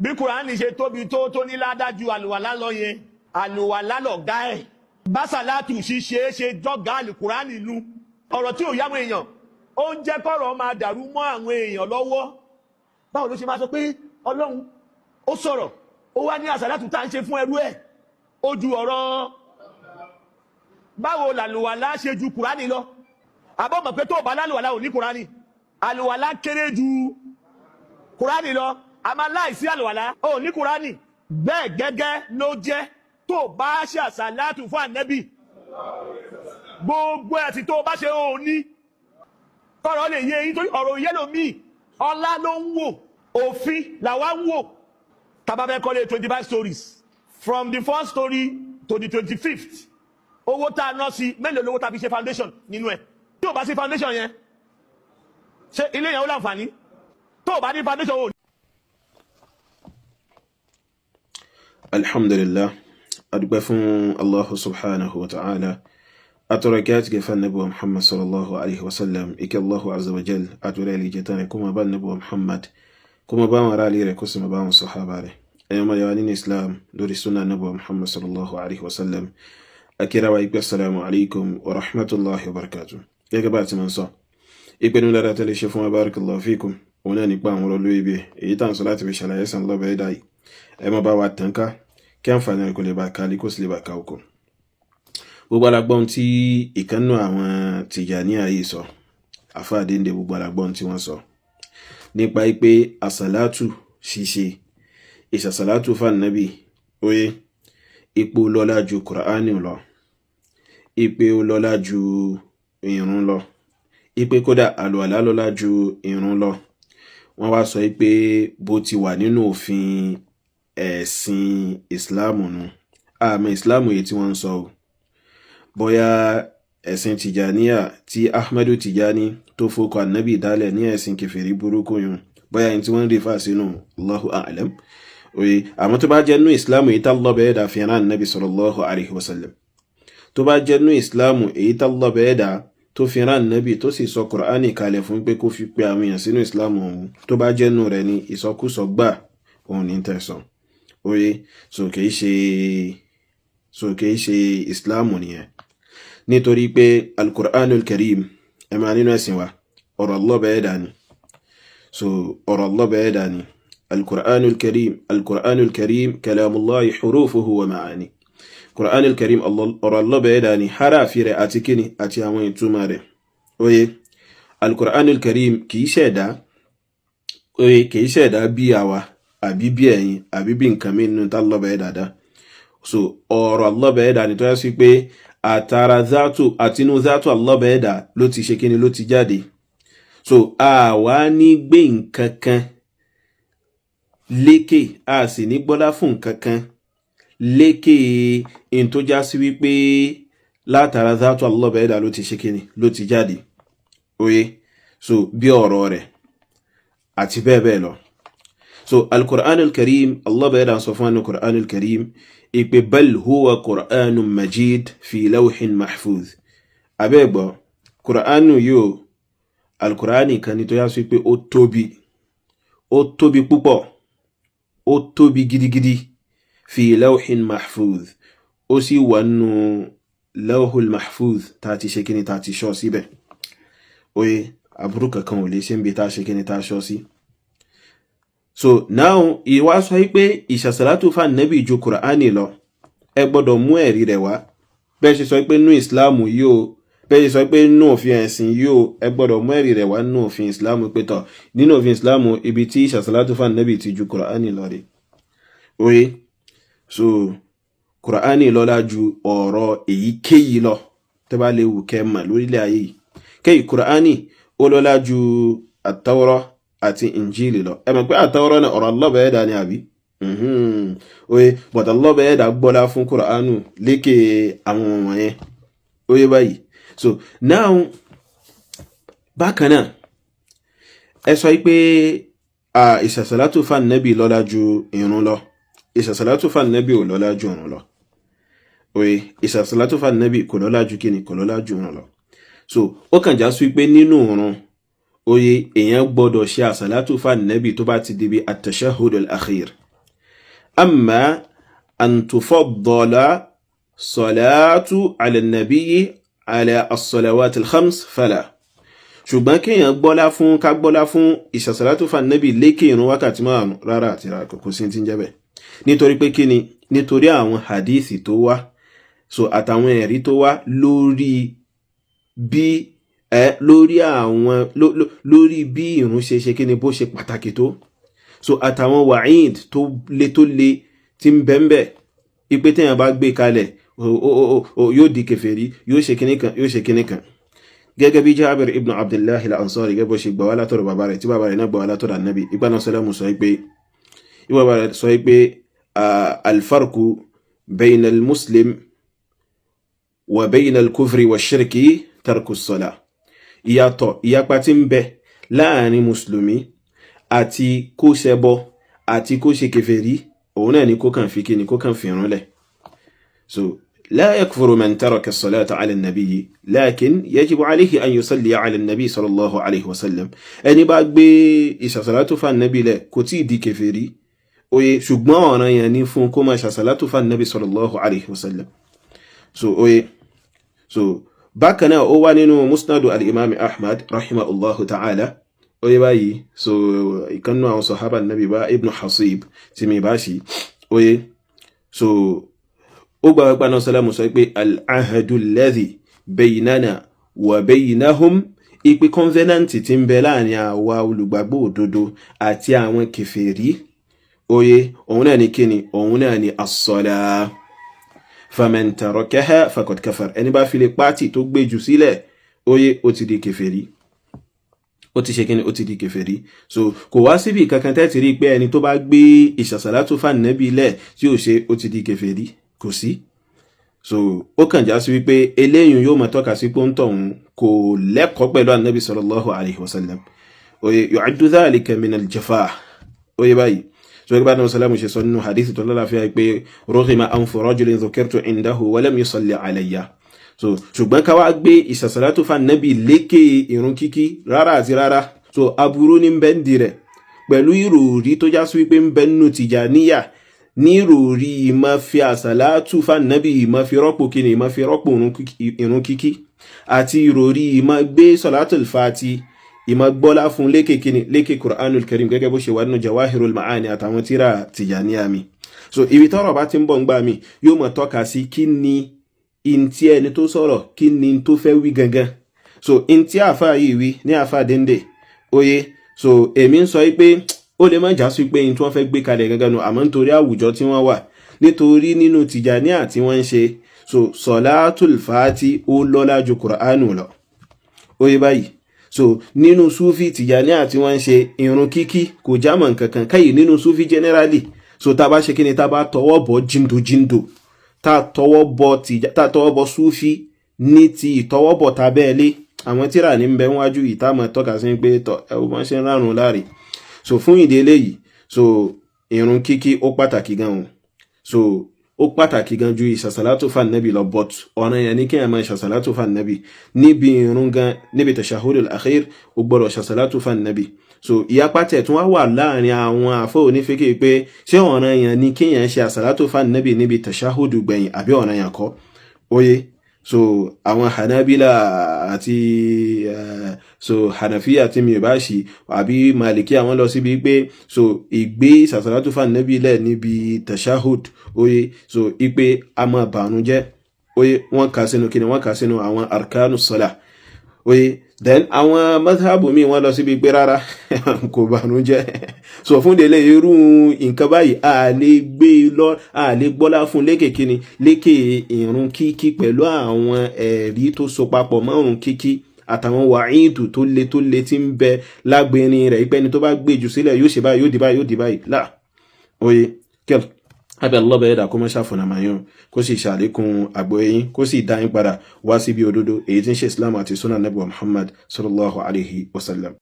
Bí Kùránì ṣe tóbi tó ní ládájú àlùwàlá lọ yẹn, àlùwàlá lọ̀gá ẹ̀. Básàlátù ṣíṣe é ṣe jọ́gá àlùkùránì lu. Ọ̀rọ̀ tí ò yáwọn èèyàn, ó ń jẹ́ kọ́rọ̀ máa dàrú mọ́ àwọn èèyàn lọ́wọ́. Báwo ló ṣe máa sọ pé Ọlọ́run ó sọ̀rọ̀, ó wá ní àsàlátù tá à ń ṣe fún ẹrú ẹ̀, ó ju ọ̀rọ̀? Báwo làlùwàlá ṣe ju Kùránì lọ? Àbọ̀ mọ̀ pé tó o bá lálùwàlá ò ní Kùránì. Àlùwàlá kéré ju Kùránì lọ, àmọ́ láìsí àlùwàlá ò ní Kùránì. Bẹ́ẹ̀ gẹ́gẹ́ ló jẹ́ tó o bá ṣe àsàlátù fún Ànẹ́bì, gbogbo ẹ̀sìn tó o bá ṣe ò ní. Kọ́rọ̀ lè yé yín, torí ọ̀rọ̀ yẹ́ lómi. Ọlá ló ń wò, òfin làwa ń wò. Tá bá fẹ́ kọ́lé 25 stories, from the first story to the 25th, owó tá a ná sí mélòó lówó tá a fi ṣe foundation nínú ẹ̀? Tí o bá sí foundation yẹn, ṣé ilé yẹn ó láǹfààní? Tó o bá ní foundation, o. Alhamdulillah, adúpẹ́ fún Allahu subhanahu wa ta'ala. Atọ́rọ kí á ti gẹ̀fà nabi wa Muhammad sallallahu alaihi wasallam. Ike Allahu azza wa jal àtúrẹ́ ilé jẹta rẹ̀, kó ma bá nabi wa Muhammad, kó ma bá wọn ará ilé rẹ̀, kó sì ma bá wọn sọ̀hábà rẹ̀. Ẹ̀yọ́ ma yàwá nínú Islam, lórí súnà nabi wa Muhammad sallallahu alaihi wasallam, akíra wa ikpe assalamu alaikum wa rahmatullahi wa barakatuh. Gẹ́gẹ́ bá ti máa ń sọ ìpinnu dáadáa tẹ́lẹ̀ ṣe fún wa, barakallahu fikum, òun náà nípa àwọn ọ̀rọ̀ lórí ibi èyí tá à ń sọ láti fi ṣàlàyé sàn lọ́bẹ̀ ẹ̀dá yìí. Ẹ má bá wa tàn ká, kí àǹfààní rẹ̀ kò lè bá kálí, kó sì lè bá ká oko. Gbogbo alágbọ́n tí ìkànnù àwọn Tìjàníyà yìí sọ, àfáàdéǹde, gbogbo alágbọ́n tí wọ́n sọ nípa pé àsàlátù ṣíṣe, ìṣàsàlátù fànàbì, óyé, ipò lọ́lá ju Kùránì lọ, ìpè lọ́lá ju ìrun lọ, ìpè kódà àlùwàlá lọ́lá ju ìrun lọ. Wọ́n wá sọ pé bó ti wà nínú òfin ẹ̀sìn ìsìláàmù nu. Àmọ́ ìsìláàmù yìí tí wọ́n ń sọ o, bóyá ẹ̀sìn Tìjàníyà tí Ahmadu Tìjàní tó fokọ ànábì dálẹ̀ ní ẹ̀sìn kèfèrí burúkú yun, bóyá ẹni tí wọ́n ń rí fà sínú, Allahu a'lam. Oye, àmọ́ tó bá jẹ́ nú ìsìláàmù èyí tá Allah bẹ̀ẹ́ dà fi rán ànábì sallallahu alaihi wasallam, tó bá jẹ́ nú ìsìláàmù èyí tá Allah bẹ̀ẹ́ dà tó fi rán ànábì, tó sì sọ Kùránì kalẹ̀ fún pé kó fi pe àwọn èèyàn sínú ìsìláàmù ọ̀hún, tó bá jẹ́ nú rẹ̀ ní, ìsọkúsọ gbà òun ní tẹ̀sán. Oye, so kìí ṣe ìsìláàmù nìyẹn, nítorí pé Al-Qur'anul Karim, ẹ máa nínú ẹ̀sìn wa, ọ̀rọ̀ Allah bẹ́ẹ̀ dà ní. So ọ̀rọ̀ Allah bẹ́ẹ̀ dà ní Al-Qur'anul Karim. Al-Qur'anul Karim kalamullahi hurufuhu wa ma'ani. Qur'anul Karim, ọ̀rọ̀ Allah bẹ́ẹ̀ dà ní, harafi rẹ̀ àti kíni àti àwọn ìtumọ̀ rẹ̀. Oye, Al-Qur'anul Karim kìí ṣẹ̀dá. Oye, kìí ṣẹ̀dá bí àwa àbí bí ẹ̀yin àbí bí nǹkan mi nínú tá Allah bẹ́ẹ̀ dáadáa. So ọ̀rọ̀ Allah bẹ́ẹ̀ dà ní, tó yẹ sí pé àtàrà zátù àtinú zátù Allah bẹ́ẹ̀ dà ló ti ṣe kíni, ló ti jáde. So àwa ní gbé nǹkan kan lékè, a sì ní gbọ́lá fún nǹkan kan lékè in tó já sí wípé látara zátù Allah bẹ́ẹ̀ dà ló ti ṣe kíni, ló ti jáde. Oye, so bí ọ̀rọ̀ rẹ̀ àti bẹ́ẹ̀ bẹ́ẹ̀ lọ. So Al-Qur'an al-Karim, Allah bẹ́ẹ̀ dà sọ fún Al-Qur'an al-Karim ìpè bal huwa Qur'anun majid fi lawhin mahfuz. Abẹ́gbọ́ Qur'anu yóò, Al-Qur'ani kan ni tó yá sí pé ó tóbi, ó tóbi púpọ̀, ó tóbi gidigidi, fi lawhin mahfuz, ó sì wà nù lawhul mahfuz tá a ti ṣe kíni, tá a ti ṣọ́ síbẹ̀. Oye, aburú kankan ò lè ṣe ń bi tá a ṣe kíni, tá a ṣọ́ sí. So now, ìwà sọ pé ìṣàsàlátù fún Ànábì ju Kùránì lọ, ẹ gbọ́dọ̀ mú ẹ̀rí rẹ̀ wá. Bẹ́ẹ̀ ṣe sọ pé nú ìsìláàmù yìí o, bẹ́ẹ̀ ṣe sọ pé nú òfin ẹ̀sìn yìí o, ẹ gbọ́dọ̀ mú ẹ̀rí rẹ̀ wá nínú òfin ìsìláàmù pé tọ̀, nínú òfin ìsìláàmù, ibi tí ìṣàsàlátù fún Ànábì ti ju Kùránì lọ rè. Oye, so Kùránì lọ́lá ju ọ̀rọ̀ èyíkéyìí lọ tẹ́ bá lè wù kẹ́ mà lórílẹ̀ ayé yìí. Kéyìí, Kùránì ó lọ́lá ju Àtàwọ́rọ́ àti Injili lọ. Ẹ mọ̀ pé Àtàwọ́rọ́ náà, ọ̀rọ̀ Allah bẹ́ẹ̀ dá ní, àbí? Oye, but Allah bẹ́ẹ̀ dá gbọ́lá fún Kùránù lékè àwọn wọ̀nyẹn. Oye báyìí. So now, bákan náà, ẹ sọ pé ìsàsàlátù fún Ànábì lọ́lá ju ìrun lọ. Ìsàsàlátù fún Ànábì ò lọ́lá ju ìrun lọ. Oye, ìsàsàlátù fún Ànábì kò lọ́lá ju kíni, kò lọ́lá ju ìrun lọ. So ó kàn já sí pé nínú ìrun, oye, èèyàn gbọ́dọ̀ ṣe àsàlátù fún Ànábì tó bá ti di bí at-tashahhud al-akhir. Amma an tufaddala salatu ala nabiyyi ala as-salawat al-khams fala. Ṣùgbọ́n kéèyàn gbọ́lá fún, ká gbọ́lá fún ìṣàsàlátù fún Ànábì lékè ìrun wákàtí márùn, rárá àti rárá, kò sí ti ń jẹ́ bẹ́ẹ̀. Nítorí pé kíni? Nítorí àwọn hadithi tó wá, so àtàwọn ẹ̀rí tó wá lórí bí ẹ lórí àwọn lórí bí ìrun ṣe ṣe kíni, bó ṣe pàtàkì tó, so àtàwọn wa'id tó le tó le tí ń bẹ́ńbẹ́ ipe téèyàn bá gbé kalẹ̀ yóò di kèfèrí, yóò ṣe kíní kan, yóò ṣe kíní kan. Gẹ́gẹ́ bí Jabir ibn Abdullahi al-Ansari, gẹ́gẹ́ bó ṣe gbà wá látọ̀dọ̀ bàbá rẹ̀, tí bàbá rẹ̀ náà gbà wá látọ̀dọ̀ Ànábì, ìgbà náà sọlẹ́mù sọ pé, ìgbà bàbá rẹ̀ sọ pé alfarku bayna al-muslim wa bayna al-kufri wa shirki tarku as-salah. Ìyàtọ̀, ìyapa tí ń bẹ láàrin mùsùlùmí àti kó ṣẹbọ àti kó ṣe kèfèrí, òun náà ni kó kàn fi kíni, kó kàn fi irun lẹ̀. So لا يكفر من ترك الصلاة على النبي، لكن يجب عليه أن يصلي على النبي صلى الله عليه وسلم. Ẹni bá gbé ìṣàsàlátù fún Ànábì lẹ̀ kò tí ì di kèfèrí, oye, ṣùgbọ́n ọ̀ràn yẹn ní fún kó máa ṣàsàlátù fún Ànábì صلى الله عليه وسلم. So oye, so bákan náà, ó wá nínú Musnadu al-Imam Ahmad رحمه الله تعالى, oye báyìí. So ìkànnú àwọn sahaba Nabi bá Ibn Hasib tí mi bá ṣe, oye, so ó gbà wípé náà sọlá sọ pé al-ahadu alladhi baynana wa baynahum, ipe covenant tí ń bẹ láàrin àwa olùgbàgbọ́ òdodo àti àwọn kèfèrí, oye, òun náà ni kíni? Òun náà ni as-salah. Faman tarakaha faqad kafar. Ẹni bá fi lè pátì tó gbé jù sílẹ̀, oye, ó ti di kèfèrí. Ó ti ṣe kíni? Ó ti di kèfèrí. So kò wá síbi kankan tẹ́ ti rí pé ẹni tó bá gbé ìṣàsàlátù fànẹ́bí lẹ̀ tí ò ṣe, ó ti di kèfèrí, kò sí. So ó kàn já sí wípé eléyìí yóò máa tọ́ka sí pé ń tọ̀hún kò lẹ́kọ̀ọ́ pẹ̀lú Ànábì صلى الله عليه وسلم. Oye, يعد ذلك من الجفاء. Oye báyìí. So gẹ́gẹ́ bá náà sàlámù ṣe sọ nínú hadith tó lálàáfíà pé رغم أنف رجل ذكرت عنده ولم يصل علي. So ṣùgbọ́n ká wá gbé ìsàsàlátù fún Ànábì lékè ìrun kíkí, rárá àti rárá. So aburú ní bẹ́ǹdì rẹ̀ pẹ̀lú ìròrí tó já sí wípé ń bẹ nínú Tìjàníyà, ní ìròrí ìmọ̀ fi àsàlátù fún Ànábì, ìmọ̀ fi rọ́pò kíni, ìmọ̀ fi rọ́pò ìrun kíkí, àti ìròrí ìmọ̀ gbé sọ̀látùl fàtì, ìmọ̀ gbọ́lá fún lékè kíni, lékè Qur'anul Karim, gẹ́gẹ́ bó ṣe wà nínú Jawahirul Ma'ani àtàwọn tíra Tìjàníyà mi. So ibi tọ́rọ̀ bá ti ń bọ̀ ń gbà mí, yóò mọ̀ tọ́ka sí kí ni ntí ẹni tó sọ̀rọ̀, kí ni tó fẹ́ wí gangan. So ntí àáfà yìí wí ní àáfà déndé, oye, so èmi ń sọ pé ó lè má já sí pé n tí wọ́n fẹ́ gbé kalẹ̀ gangan nu, àmọ́ nítorí àwùjọ tí wọ́n wà, nítorí nínú Tìjàníyà tí wọ́n ń ṣe, so sọ̀látùl fàátì ó lọ́lá ju Kùránù lọ, oye báyìí. So nínú Súfì Tìjàníyà tí wọ́n ń ṣe, irun kíkí kò jámọ́ nǹkankan káyì nínú Súfì generally. So tá a bá ṣe kí ni, tá a bá tọwọ́ bọ̀ jíndòjíndò, tá a tọwọ́ bọ̀ Súfì ní ti ìtọwọ́bọ̀ tábẹ́ẹ̀lé, àwọn tíra ní bẹ wájú ìtàmọ̀ tọ́ka sí pé tọ́ ẹ wọ́n ṣe ń rárun láre. So fún ìdí eléyìí, so irun kíkí ó pàtàkì gan o. So ó pàtàkì gan ju ìṣàsàlátù fún Ànábì lọ, but ọ̀ràn yẹn ní kí ẹ máa ìṣàsàlátù fún Ànábì níbi irun gan, níbi tashahhudul akhir, ó gbọ́dọ̀ ṣàsàlátù fún Ànábì. So ìyapa tẹ̀ tún wá wà láàrin àwọn àfọ́ onífíkì pé ṣé ọ̀ràn yẹn ní kí yẹn ṣe àsàlátù fún Ànábì níbi tashahudu gbẹ̀yìn àbí ọ̀ràn yẹn kọ́? Oye, so àwọn Hanabila àti so Hanafiya tí mi ò bá ṣì àbí Maliki, àwọn lọ síbi pé so ìgbé sàsàlátù fún Ànábì lẹ̀ níbi tashahud, oye, so ipe a máa bànújẹ́, oye, wọ́n kà sínú kíni, wọ́n kà sínú àwọn arkanu sọlá, oye. Then àwọn madhabu mi, wọ́n lọ síbi pé rárá, kò bànújẹ́. So fún délé irú nǹkan báyìí, a lè gbé lọ, a lè gbọ́lá fún lékè kíni, lékè ìrun kíkí, pẹ̀lú àwọn ẹ̀rí tó so papọ̀ mọ́ ìrun kíkí àtàwọn wàhíìdù tó le tó le tí ń bẹ lágbèrin rẹ̀, ìpẹ́ni tó bá gbé jù sílẹ̀ yóò ṣe báyìí, yóò di báyìí, yóò di báyìí là. Oye, kẹl abẹ́ Allah ẹ̀dá kó má ṣàfọ̀nà yín, kó sì ṣàlékún àgbọ́yé yín, kó sì dá yín padà wá síbi òdodo, èyí tí ń ṣe Islam àti sunnah Nabi Muhammad صلى الله عليه وسلم.